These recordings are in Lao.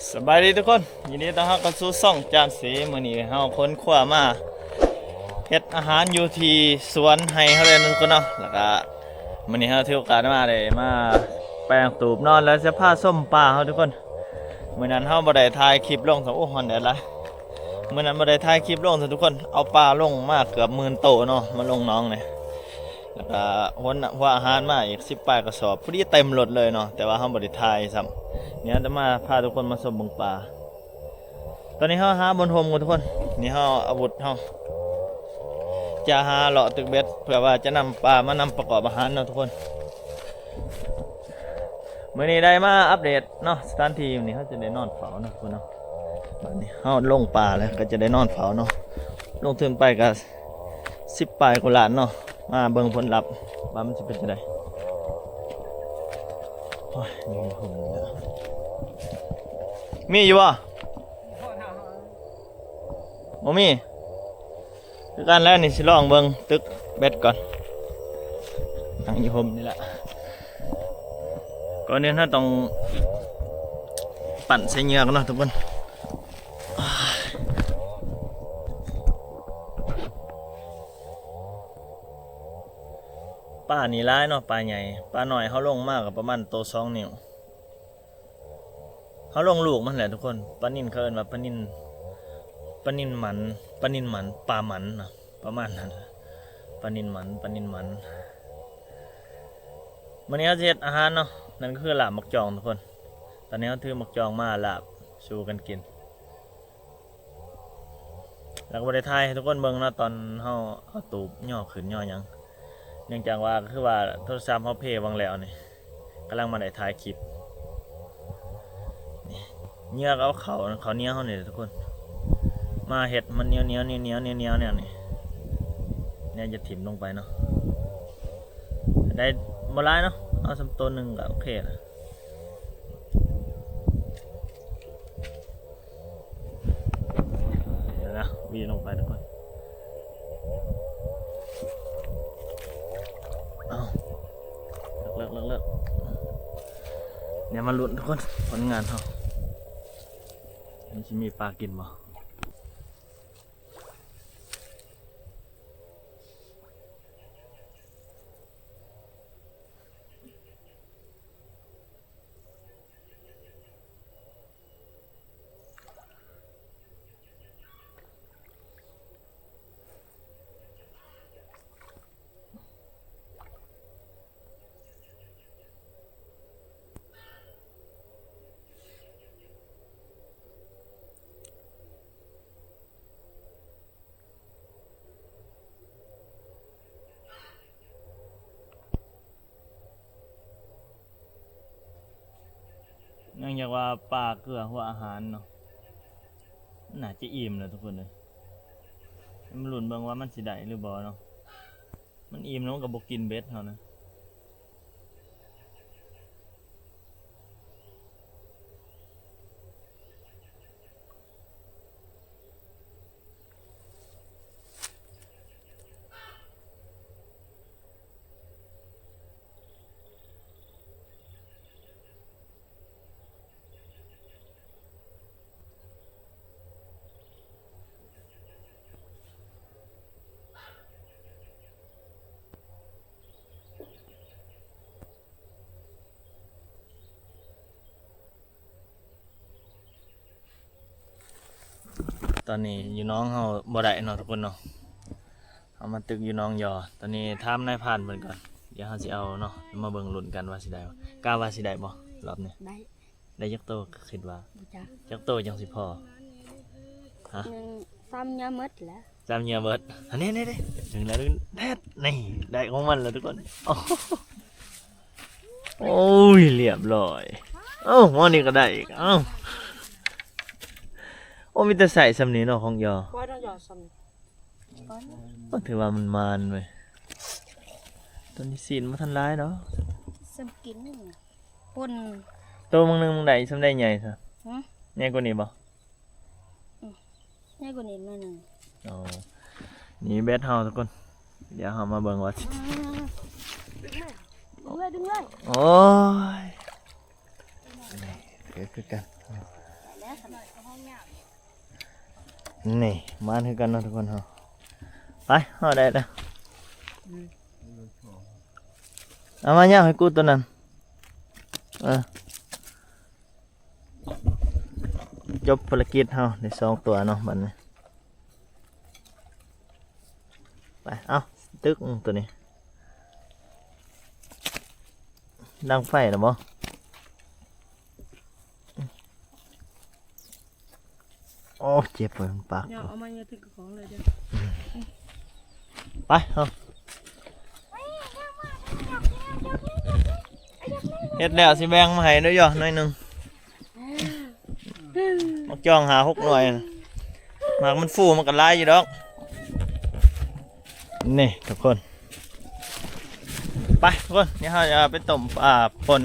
ສະບາຍດີທຸກຄົນ ຍິນດີຕ້ອນຮັບເຂົ້າສູ່ຊ່ອງຈານສີ. ມື້ນີ້ເຮົາຄົ້ນຄວ້າມາເຮັດອາຫານຢູ່ທີ່ສວນໄຮ່ເຮົາເລີຍນະທຸກຄົນເນາະ. ແລ້ວກະມື້ນີ້ເຮົາຖືໂອກາດມາ ໄດ້ມາແປງຕູບນອນ ແລ້ວຈະພາຊົມປ່າເຮົາທຸກຄົນ. ມື້ນັ້ນເຮົາບໍ່ໄດ້ຖ່າຍຄລິບລົງ ໂອ້ ຮ້ອນແດດຫຼາຍ. ມື້ນັ້ນບໍ່ໄດ້ຖ່າຍຄລິບລົງທຸກຄົນ ເອົາປາລົງມາເກືອບໝື່ນໂຕເນາະ ມາລົງໜອງນີ້. ແລ້ວກະຫົວ ຫົວອາຫານມາອີກສິບປາຍກະສອບ ພໍດີເຕັມລົດເລີຍເນາະ ແຕ່ວ່າເຮົາບໍ່ໄດ້ຖ່າຍຊ້ຳ. ດຽວຈະມາພາທຸກຄົນມາຊົມເບິ່ງປ່າ. ຕອນນີ້ເຮົາຫາບ່ອນຮົ່ມກ່ອນທຸກຄົນ. ນີ້ເຮົາອາວຸດເຮົາ ຈະຫາເລາະຕຶກເບັດ ເພື່ອວ່າຈະນຳປາມານຳປະກອບອາຫານເນາະທຸກຄົນ. ມື້ນີ້ໄດ້ມາອັບເດດເນາະ ສະຖານທີ່. ມື້ນີ້ເຮົາຈະໄດ້ນອນເຝົ້າເນາະທຸກຄົນເນາະ. ບາດນີ້ເຮົາລົງປ່າແລ້ວກະຈະໄດ້ນອນເຝົ້າເນາະ. ລົງທຶນໄປກະສິບປາຍກວ່າລ້ານເນາະ. ມາເບິ່ງຜົນລັບວ່າມັນຊິເປັນຈັ່ງໃດ. ໂອ້ຍ ມີຄົນນີ້ລະ ມີຢູ່ບໍ່? ບໍ່ມີຄືກັນແຫຼະ. ນີ້ຊິລອງເບິ່ງຕຶກເບັດກ່ອນ ນັ່ງຢູ່ຮົ່ມນີ້ລະ. ກ່ອນອື່ນເຮົາຕ້ອງປັ້ນໃສ່ເຫຍື່ອກ່ອນເນາະທຸກຄົນ. ປານີ້ຫຼາຍເນາະ ປາໃຫຍ່. ປານ້ອຍເຮົາລົງມາກະປະມານໂຕສອງນິ້ວ. ເຮົາລົງລູກມັນແຫຼະທຸກຄົນ. ປານິນ ເຂົາເອີ້ນວ່າປານິນ ປານິນໝັນ ປານິນໝັນ ປາໝັນນະ ປະມານນັ້ນ. ປານິນໝັນ ປານິນໝັນ. ມື້ນີ້ເຮົາຊິເຮັດອາຫານເນາະ ນັ້ນກະຄືລາບໝາກຈອງທຸກຄົນ. ຕອນນີ້ເຮົາຖືໝາກຈອງມາລາບສູ່ກັນກິນ. ແລ້ວກະບໍ່ໄດ້ຖ່າຍໃຫ້ທຸກຄົນເບິ່ງເນາະ ຕອນເຮົາເອົາຕູບຍໍຂຶ້ນຍໍຫຍັງ ເນື່ອງຈາກວ່າ ກະຄືວ່າໂທລະສັບເຮົາເພຫວ່າງແລ້ວນີ້ ກຳລັງມາໄດ້ຖ່າຍຄລິບ. ນີ້ ເຫຍື່ອກະເອົາເຂົ້າ ເຂົ້າໜຽວເຮົານີ້ແຫຼະທຸກຄົນ ມາເຮັດມັນໜຽວໆ ໜຽວໆ ໜຽວໆ ແນວນີ້ ແນວຈະຖິ້ມລົງໄປເນາະ. ໄດ້ບໍ່ຫຼາຍເນາະ ເອົາສ່ຳໂຕໜຶ່ງກະໂອເຄລະ. ດຽວນະ ວີລົງໄປທຸກຄົນ. ເອົາ ເລີກ ເລີກ ເລີກ ດຽວມາລຸ້ນທຸກຄົນ ຜົນງານເຮົາ ມັນຊິມີປາກິນບໍ່? ເນື່ອງຈາກວ່າປາເກືອຫົວອາຫານເນາະ ໜ້າຈະອີ່ມແລ້ວທຸກຄົນເອີຍ. ມາລຸ້ນເບິ່ງວ່າມັນຊິໄດ້ຫຼືບໍ່ເນາະ. ມັນອີ່ມແລ້ວມັນກະບໍ່ກິນເບັດເຮົານະ. ຕອນນີ້ຢູ່ໜອງເຮົາບໍ່ໄດ້ເນາະທຸກຄົນເນາະ. ເຮົາມາຕຶກຢູ່ໜອງຢໍ. ຕອນນີ້ຖາມນາຍພານເພິ່ນກ່ອນ ດຽວເຮົາຊິເອົາເນາະ ມາເບິ່ງລຸ້ນກັນວ່າຊິໄດ້ບໍ່. ກະວ່າຊິໄດ້ບໍ່ລອບນີ້? ໄດ້ ໄດ້ຈັກໂຕຄິດວ່າ? ບໍ່ຈັກ ຈັກໂຕຈັ່ງຊິພໍ? ຮະ? ໜຶ່ງ ສາມເຫຍື່ອໝົດແຫຼະ. ສາມເຫຍື່ອເບິດ. ອັນນີ້ ນີ້ ນີ້ ໜຶ່ງແລ້ວ ໜຶ່ງແລ້ວ ແທ້ ນີ້ ໄດ້ຂອງມັນແລ້ວທຸກຄົນ. ໂອ້ ໂອ້ຍ ລຽບລ້ອຍ. ເອົ້າ ໝໍນີ້ກະໄດ້ອີກ. ເອົ້າ ໂອ້ ມີແຕ່ໄຊສ່ຳນີ້ເນາະຂອງຢໍ. ໂອ້ ຖືວ່າມັນມານເວີຍ. ໂຕນີ້ຊີ້ນບໍ່ທັນຫຼາຍດອກ. ສ່ຳກິນ ໂຕບາງໜຶ່ງມັນໄດ້ສ່ຳໃດໃຫຍ່ຊະ? ຫຶ? ໃຫຍ່ກວ່ານີ້ບໍ່? ອືມ ໃຫຍ່ກວ່ານີ້ໜ້ອຍໜຶ່ງ. ອໍ ນີ້ເບັດເຮົາທຸກຄົນ. ດຽວເຮົາມາເບິ່ງວ່າ ອືມ ດຶງເລີຍ ດຶງເລີຍ. ໂອ້ຍ ນີ້ຄືກັນ. ນີ້ ມານຄືກັນເນາະທຸກຄົນເຮົາ. ໄປ ເຮົາໄດ້ແລ້ວ. ເອົາມາຍ່າງໃຫ້ກູຕົວນັ້ນ. ເອີ ຈົບພາລະກິດເຮົາໄດ້ສອງຕົວເນາະບັດນີ້. ໄປ ເອົາ ຕຶກ ຕົວນີ້ ດັງໄຟແລ້ວບໍ່? ໂອ້ ເຈັບເວີ້ຍ ມັນປາກ. ຢ່າເອົາມາ ຢ່າຖືກຂອງເລີຍເດີ້. ໄປເຮົາ ເຮັດແລ້ວຊິແບ່ງມາໃຫ້ເດີ້ ໜ້ອຍໜຶ່ງ. ໝາກຈອງຫ້າຫົກໜ່ວຍ ໝາກມັນຟູມັນກໍຫຼາຍຢູ່ດອກ. ນີ້ທຸກຄົນ ໄປທຸກຄົນ ດຽວເຮົາຈະໄປຕົ້ມປາປົ່ນ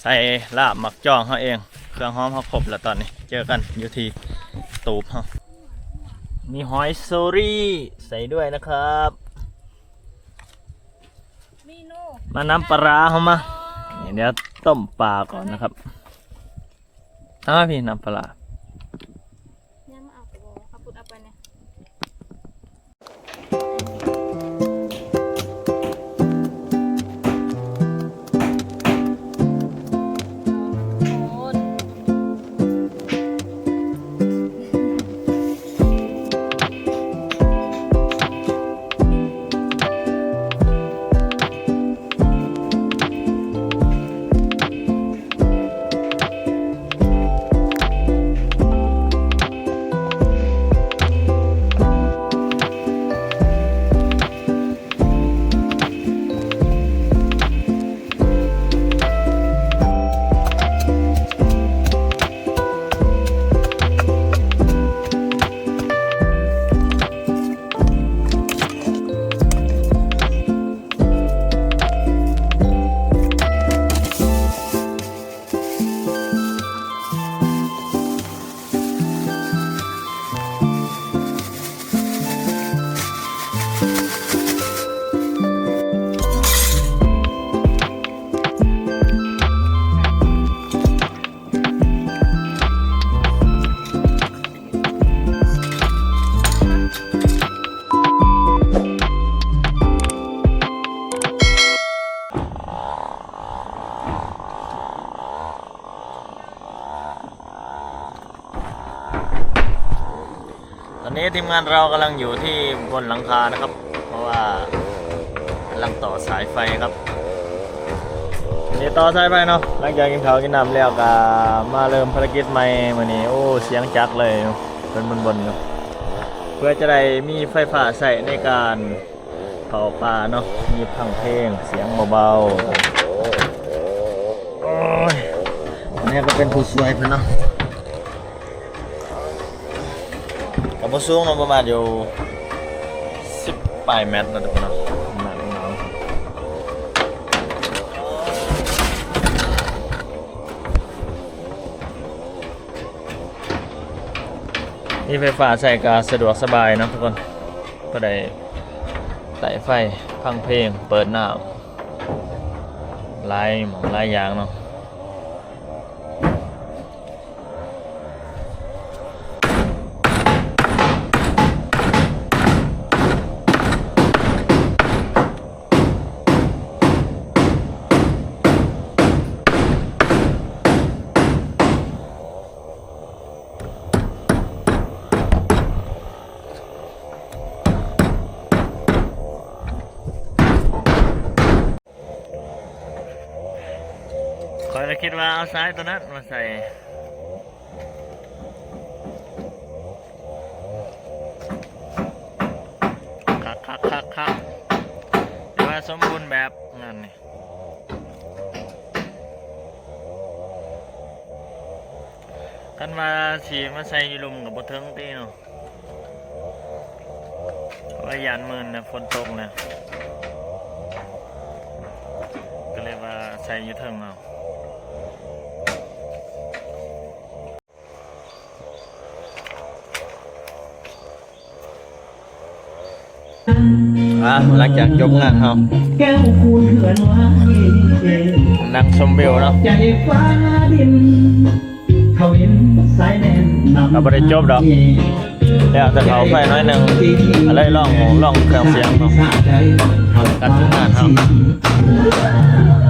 ໃສ່ລາບໝາກຈອງເຮົາເອງ. ເຄື່ອງຫອມເຮົາຄົບແລ້ວຕອນນີ້. ເຈີກັນຢູ່ທີ່ຕູບເຮົາ. ມີຫອຍເຊີຣີໃສ່ດ້ວຍນະຄັບ. ມານຳປາຮ້າເຮົາມາ. ນີ້ ດຽວຕົ້ມປາກ່ອນນະຄັບ. ເອົາມາພີ່ ນ້ຳປາຮ້າ. ຍັງມາເອົາກະບອກ ເອົາພຸດເອົາໄປແດ່. ตอนนี้ทีมงานเรากำลังอยู่ที่บนหลังคานะครับ เพราะว่ากำลังต่อสายไฟครับ นี่ต่อสายไฟเนาะ หลังจากกินข้าวกินน้ำแล้วก็มาเริ่มภารกิจใหม่มื้อนี้ โอ้ เสียงจักรเลย เป็นบนๆ เนาะ เพื่อจะได้มีไฟฟ้าใช้ในการ เข้าป่าเนาะ มีฟังเพลง เสียงเบาๆ โอ้ย อันนี้ก็เป็นผู้ช่วยเพิ่นเนาะ ก็บ่สูงเนาะ ประมาณอยู่สิบปลายเมตรเนาะทุกคนเนาะ หนาวๆ มีไฟฟ้าใช้ก็สะดวกสบายเนาะทุกคน ก็ได้ไต้ไฟ ฟังเพลง เปิดน้ำ หลายหม่องหลายอย่างเนาะ ข้อยละคิดว่าเอาสายตัวนั้นมาใส่ คักๆๆๆ ถือว่าสมบูรณ์แบบงานนี้ คันว่าสิมาใส่อยู่ลุ่มก็บ่เถิงติเนาะ ว่าย่านมื้อนะ ฝนตกนะ ก็เลยว่าใส่อยู่เทิงเอา อ่ะ หลังจากจบงานเฮา นั่งชมวิวเนาะ ใจะฟ้าดิน ทวิน ກໍບໍ່ໄດ້ຈົບດອກ ແລ້ວແຕ່ເຂົາໄຟໜ້ອຍໜຶ່ງ ກໍເລີຍລອງ ລອງເຄື່ອງສຽງເນາະ ກັນງານເຮົາ.